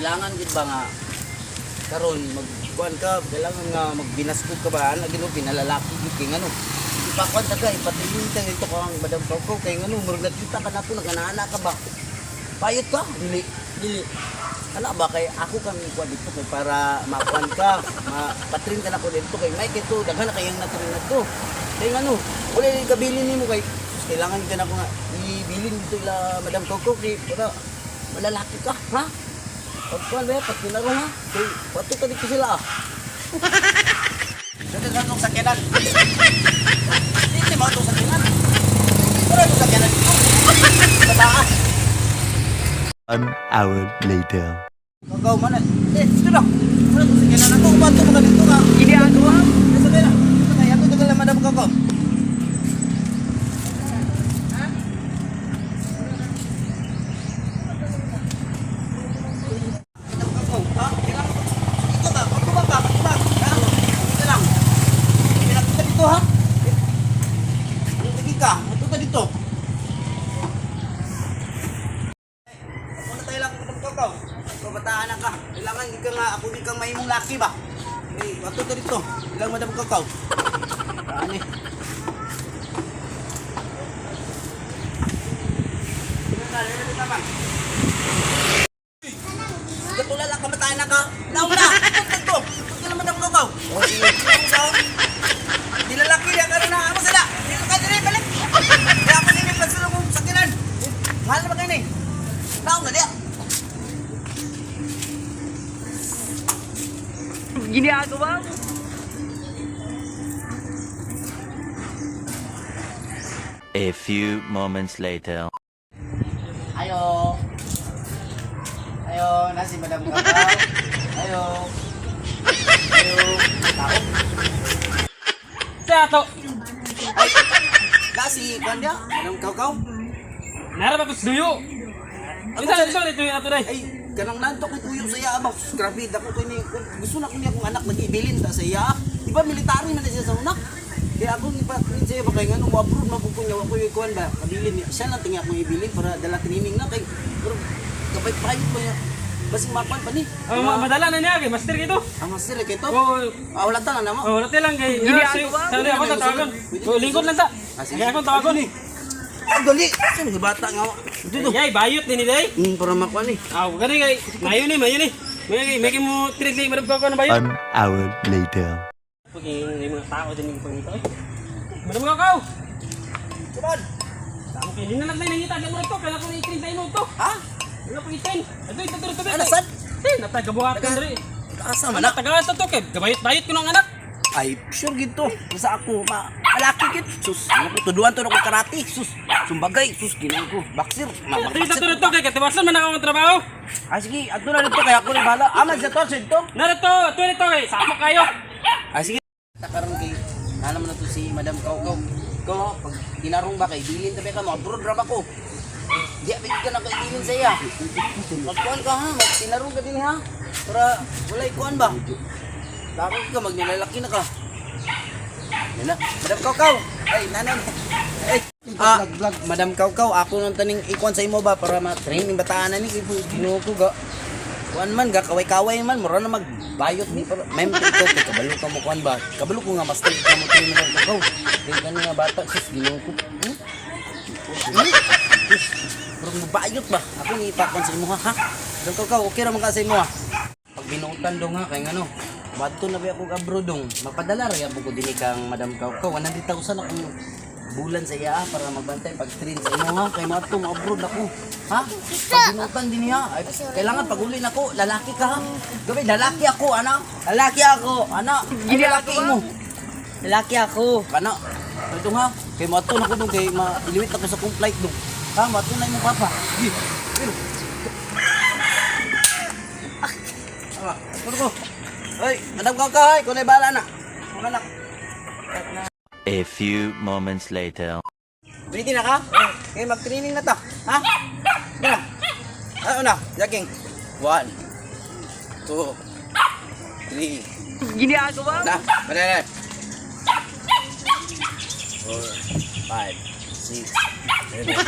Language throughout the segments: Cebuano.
Kailangan gid ba nga karon magkuan ka, kailangan nga magbinaskog ka ba ana gino pinalalaki gid kay ngano. Ipakuan ta ka, ipatingin ta dito ka ang Madam Kaukaw kay ngano murag nakita ka nato naganaana ka ba. Payot ka? Dili. Dili. Ana ba kay ako kang kuan dito kay para makuan ka, mapatrin ka nako dito kay may kito daghan na kayang natrin na to. Kay ngano, wala yung kabilin nimo kay sus, kailangan ka na ko nga ibilin dito ila Madam Coco kay para malalaki ka, ha? Pagkuan ba, pag kinarong ha? Kay pato ka dito sila ah. Dito lang itong sakyanan. Hindi mo itong sakyanan. Wala itong sakyanan dito. Bataan. One hour later. Kagaw man eh. Eh, dito na. Wala itong sakyanan ako. Bato mo ka dito ka. Gini ako ha. Dito na. Dito na. Yato tagal na Madam Coco. Madam Coco, ha? Kailangan ko. Ikaw ba? Pagkuba ka, pagkuba. Ha? Dito lang. Pinakita dito, ha? Anong lagi ka? Ito ka dito. Ako na tayo lang, Madam Coco. Kabataan na ka. Kailangan hindi ka nga, ako hindi ka mahimong laki ba? Eh, ato ka dito. Ilang Madam Coco. Ano eh? Katulala ka, mataan na ka. Nauna! Ito! Ito naman ang kakaw. Di lalaki niya ka na. Amo sila! Di ka diri, balik! Kaya ako nini, pagsulong kong sakinan. Mahal na ba kayo ni? Nauna diya! Gini ako ba? A few moments later. Ayo. Ayo, nasi Madam Kakaw. Ayo. Ayo. Tao. Sa ato. Ay, nasi kuan dia, Madam Kakaw. Nara ba kus duyo? Isa ito ito ato day. Ay, kanang nanto ko tuyo sa iya ba. Sus, grabe dako ko ni gusto na ko niya akong anak nag-ibilin ta sa iya. Di ba military man na siya sa unak? Kaya ako ipa siya ba kay ngano mo abroad man pud ko niya wa ko yung kuan ba. Kabilin niya. Siya lang tingi akong ibilin para dala training na kay pero kapay payo pa niya. Basing makuan pa ni. Oh, madala na niya kay master kito. Ang master kay to. Oh, Ah, wala ta na namo. oh, wala lang kay. Gini Sa ako ako ta tawagon. Oh, lingkod lang ta. Ah, sige. Kaya akong tawagon. Ang dali. Sa mga bata nga. Dito. Yay, bayot din ni day. Para makuan ni. Aw, gani kay mayo ni, mayo ni. May may mo treat ni Madam Coco na bayot. One hour later. Pag yung mga tao din yung pangita. eh. Madam Coco. Sumad. Tamo kay na lang nangita sa mo to kaya ko ni 30 mo to. Ha? Wala pang itin. Ato ito ito ito. Ano, sad? Eh, natagabuhatan diri. Asa man na? Anak taga sa to kay gabayot-bayot ko ng anak. Ay, sure gito. Basta ako, ma malaki git. Sus, ano ko, tuduan to na ko karate. Sus, sumbagay. Sus, ginawa ko. Boxer. Ato ito ito kay katiwasan man ako ang trabaho. Ah, sige. Ato na dito, kaya ako na bahala. Ama, sa to, sa dito. Narito, ato ito kay samo kayo. Ah, sige. Takaroon kay, naman na to si Madam Kaukaw. Ko, pag tinarong ba kay, bilin tabi ka mo, abroad ra ba ko? Di, abig ka na kay bilin sa iya. Magkuhan ka ha, magtinarong ka din ha. Para walay kuhan ba? Takot ka, magnilalaki na ka. Yan na. Madam Kaukaw! Ay, nanay. Ay, ah, Madam Kaukaw, ako nang taning ikuan sa imo ba para ma-train yung bataan na ni Ginoo ko ga. Kuan man ga kaway-kaway man mura na magbayot ni para mem ikaw kay kabalo ka mo kuan ba? Kabalo ko nga master ka mo train Madam Kaukaw. Kay kani nga bata sus Ginoo ko. Hmm? Hmm? Sus, murag mabayot ba? Ako ni ipakon sa imo ha. Ha? Madam Kaukaw, okay ra man ka sa imo ha. Pag binutan dong ha, kay ngano, Bato na ba ako abro dong. Mapadala ra gyud ko dinhi kang Madam Kaukaw. 100,000 akong bulan sa iya para magbantay pag train sa imo ha kay mato mo abroad ako. Ha? Pag binutan din niya. Ay, kailangan pag uli nako, lalaki ka ha. Gabi lalaki ako ana. Lalaki ako ana. Ay, lalaki imo. Lalaki ako. Kana. Ito ha. Kay mato na ko dong kay mailiwit ako sa kong flight dong. Ha, mato na imong papa. Sige. Pero. Ah, ano ko? Ay, Madam Kaukaw, ay, kunay bala na. Mga anak. A few moments later. Ready na ka? Okay, mag-training na ta. Ha? Sige na. Ano na? Jogging. 1, 2, 3. Gini ako ba? Na, wala na. 4, 5, 6, 7, 8,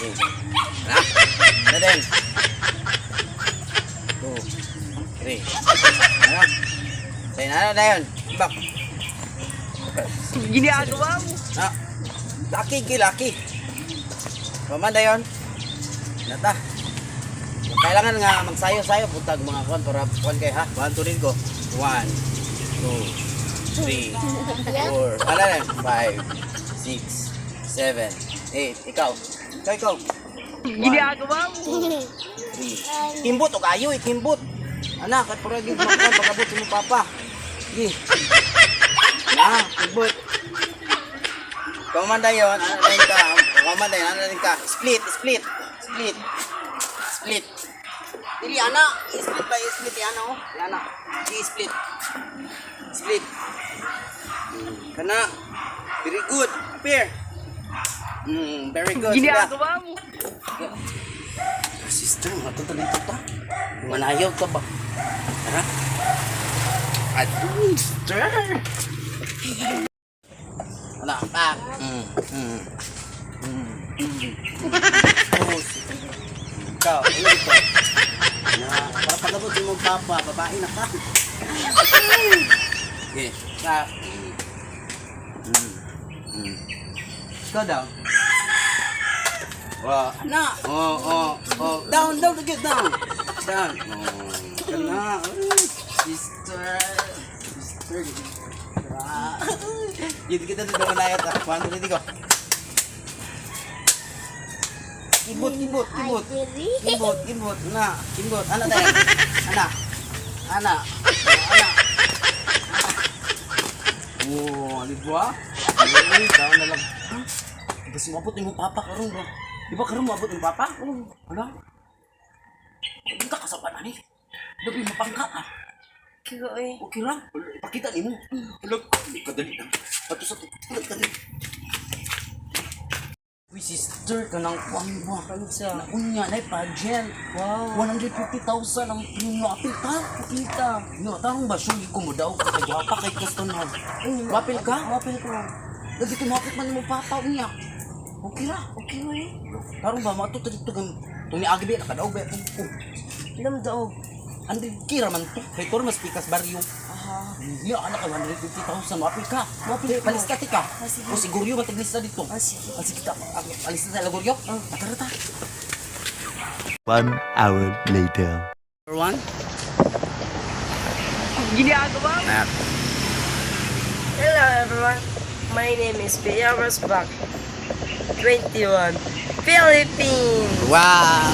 8. Na, na din. Two, three. Ano? Sa'yo na na yun. Back. Ginagawa mo. Na. Laki, gi, laki. Pamanda yon. Nata. Kailangan nga magsayo-sayo putag mga kwan para kwan kay ha. One, two, three, go. One, two, three, four, ano na? Five, six, seven, eight. Ikaw. Ikaw, ikaw. Ginagawa mo. Three. Kimbot o kayo, eh, kimbot. Anak, at pura gid mo pagabot sa imong papa. Gi. Ah, kimbot. Kamanda yon, ano na ka? Kamanda yon, ano na ka? Split, split, split. Split. Dili ana, split ba split ana oh. Ana. Gi split. Split. Kana. Very good. Appear. Very good. Ginagawa mo. Sister, mga to dito ta. Manayaw ka ba? Tara. Aduh, sister. Wala pa. Oh, sister. Ikaw, ano ito? Na, para pagabot mo papa, babae na ka. Okay, ka. Ikaw daw. Wa, na. Oh. Down, down, get down. Down. Oh, kana. Uy, sister. Sister. Tara. Yun kita dito na yata. One, two, three, go. Kibot, kibot, kibot. Kibot, kibot. Na, kibot. Ana tayo. Ana. Ana. Ana. Oh, di ba? Ay, down na lang. Ha? Basta maabot yung papa karon ba? Di ba karon maabot yung papa? Oo. Ano? Hindi ka kasapan ani. Labi mapangka ah. Kiko eh. Okay lang. Ipakita nimo. Hala, kadali lang. Ato sa tulad kadali. Uy, sister, kanang kuwan mo. Unsa? Unya, na pageant. Wow. 150,000 ang premyo. Apil ka? Kita. No, tarong ba siya ko mo daw kay gwapa kay customer. Wapil ka? Wapil ko. Lagi tumapit man mo papa unya. Okay ra. Okay eh. Tarong ba mato dito gan tuni agi ba nakadaog ba oh. Ilang daog. Andri kira man to. Kay toro mas pikas baryo. Aha. Iya anak ka 150,000 wapil ka. Wapil ko. Palis ka tika. Ah, sige. O siguryo ba taglista dito? Ah, sige. Ah, sige ta. Alis na sa Lagoryo. Ah. Tara ta. One hour later. One. Ginagawa mo. Nak. Hello everyone. My name is Pia Rosbach. 21. Philippines. Wow.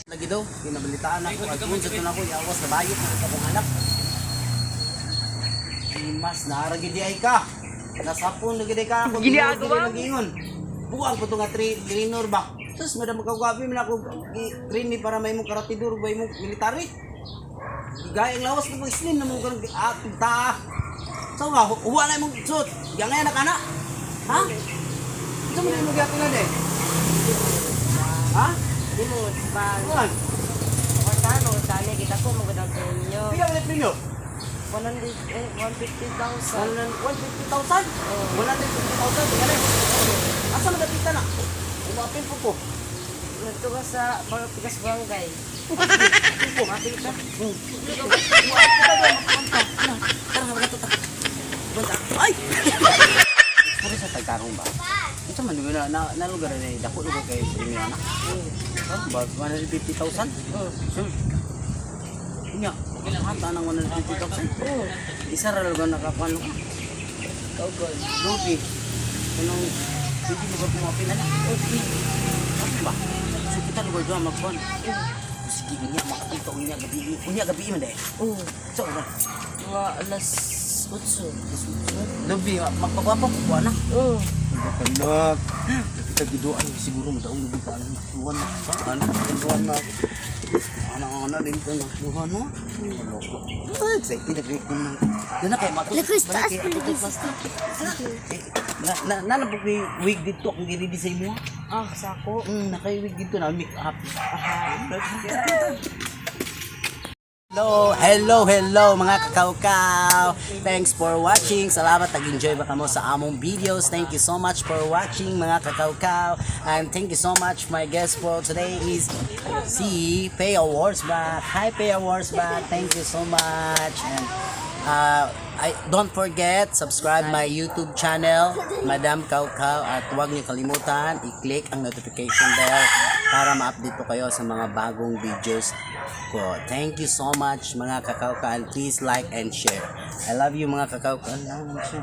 Lagi daw, kinabalitaan ako, at kung sa ako, yawas na bayot na akong anak. Mas naaragi di ay ka. Nasapon lagi di ka ako. Ginagawa mo. Nagingon. Buang ko to nga trainer ba. Sus, madam magkagwapi man ako train ni para may mong karatidor ba imong military. Gaya ang lawas na pag slim na mong karong atong ta. So nga, uwa na imong suit. Gangay na kana. Ha? Ito mo na imong gyapon na de. Ha? Di mo ba? Buwan. Matano, tani kita ko magandang premyo. Pila ulit ninyo? 100 eh 150,000. 150,000? 150,000? Tingnan na. Asa madapita na? Umapin po ko. Nagto ka sa mga pikas barangay. Umapin ka. Umapin ka doon. Tara, mga to. Ay! Puro sa tagtarong ba? Ito man na na na lugar na dako lugar kay premium anak. Ba 150,000? Sure. Nya, hata nang 150,000. Oh, Isa ra lugar nakakuan lugar. kaugol. Lupi. Kanang pwede mo ba pumapin na? Okay. Ano ba? So kita lugar doon magkuan. Sige, unya makakita unya gabi. Unya gabi man dai. Oh, So, ora. mga alas 8. Lupi, magpagwapo ko kuan na. Oh, Kanak. Kita giduan siguro mo daong lubi ka ano. Duan na. Ano? Duan na. Ano ano din to na. Duan no. Loko. Ay, excited na ko na. Dana kay mato. Lakas taas ko lagi sister. Na na na na wig dito akong giridi sa imo. Ah, sako. Nakaiwig dito na make up. Hello, hello, hello, mga kakawkaw. Thanks for watching. Salamat, nag-enjoy ba kamo sa among videos? Thank you so much for watching, mga kakawkaw. And thank you so much. My guest for today is si Pay Awards back. Hi, Pay Awards back. Thank you so much. And I don't forget, subscribe my YouTube channel, Madam Kaukaw, at huwag niyo kalimutan i-click ang notification bell para ma-update po kayo sa mga bagong videos ko. Thank you so much, mga kakauka, and please like and share. I love you, mga kakauka. Ala, ano siya?